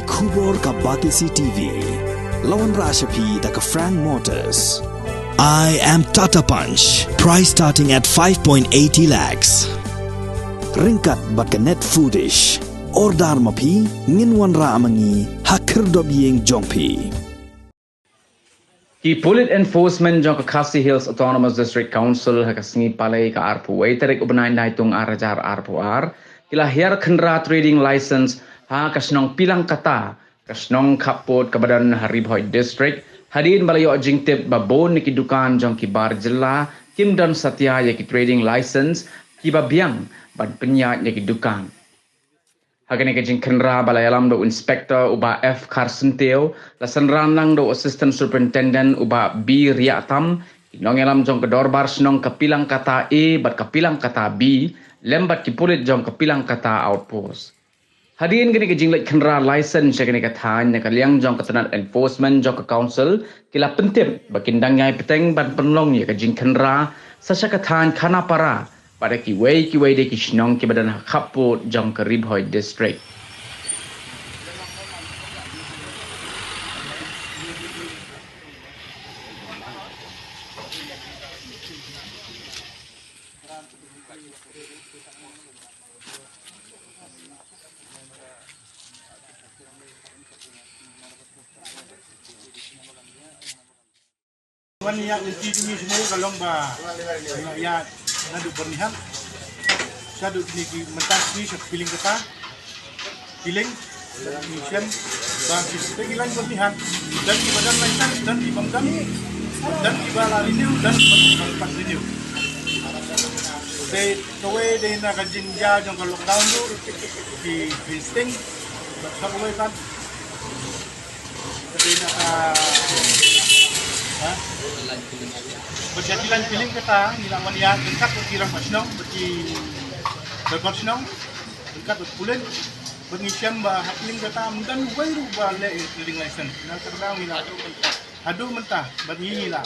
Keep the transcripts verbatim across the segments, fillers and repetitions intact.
Khubor ka Batesi T V. La wanrah sha phi da ka Frank Motors. I am Tata Punch. Price starting at five point eighty lakhs. Ryngkat bad ka Net Foodish. Order ma phi, ngin wanrah ma ngi ha khyrdop ïing jong phi. Ki pulit enforcement jong ka Khasi Hills Autonomous District Council ha ka sngi Palei ka arphew wei tarik u bnai Naitung ar hajar arphew ar ki la hiar khynra trading license ha ka shnong Pilangkata, ka shnong khappud kaba don ha Ri Bhoi District, hadien ba la ïoh jingtip ba bun na ki dukan jong ki bar jylla kim don satia ïa ki trading license kiba biang ban pynïaid ïa ki dukan. Ha kane ka jingkhynra ba la ïalam da u Inspector u Bah F Kharsyntiew, la synran lang da u Assistant Superintendent u Bah B Riahtam, ki nongïalam jong ka dorbar shnong ka Pilangkata A bad ka Pilangkata B, lem bad ki pulit jong ka Pilangkata Outpost. Hadien kane ka jingleit khynra license sha kane ka thaiñ, na ka liang jong ka tnat enforcement jong ka council ki la pyntip ba kin dang ïai bteng ban pynlong ïa ka jingkhynra sa sha ka thaiñ Khanapara bad ha kiwei kiwei de ki shnong kiba don ha khappud jong ka Ri Bhoi District. Wan ïa lynti jong ngi shane ka long ba ïa naduh Byrnihat shaduh kine ki mynta sngi sha Pilangkata. Pileng, ngi shem ba ki te ki lain Byrnihat, don kiba don license, don kiba ym don, don kiba la renew, don kiba ym pat renew. Te kawei de na ka jingjia jong ka lockdown ruh ki fencing bad kawei pat. Te na ka, ha? Bad ka Pilangkata ngi la wan ïa ryngkat bad ki rangbah shnong bad ki dorbar shnong ryngkat bad pulit. Bad ngi shem ba ha Pilangkata ym don uwei ruh ba leh trading license. Na ka daw ngi la haduh mynta bad ngi ngi la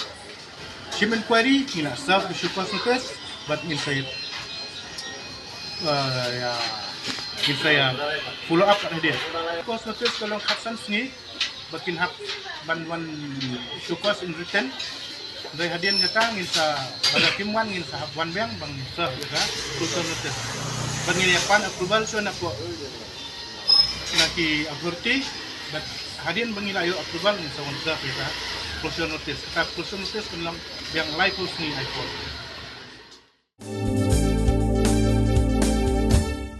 shim inquiry, ngi la serve ka show cause notice bad ngin sa ïa, uh, ïa, ngin sa ïa follow up kat hadien. Show cause notice ka long khatsan sngi ba kin hap ban wan show cause in written. Dei hadien kata ngin sa, ba la kim wan ngin sa hap wan biang ba ngin serve ïa ka closure notice. Ba ngin ïa pan approval shuwa na ko, na ki authority, bad hadien ba ngi la ïoh approval ngin sa wan serve ïa ka closure notice. Kata closure notice kan long biang laiphew sngi ai por.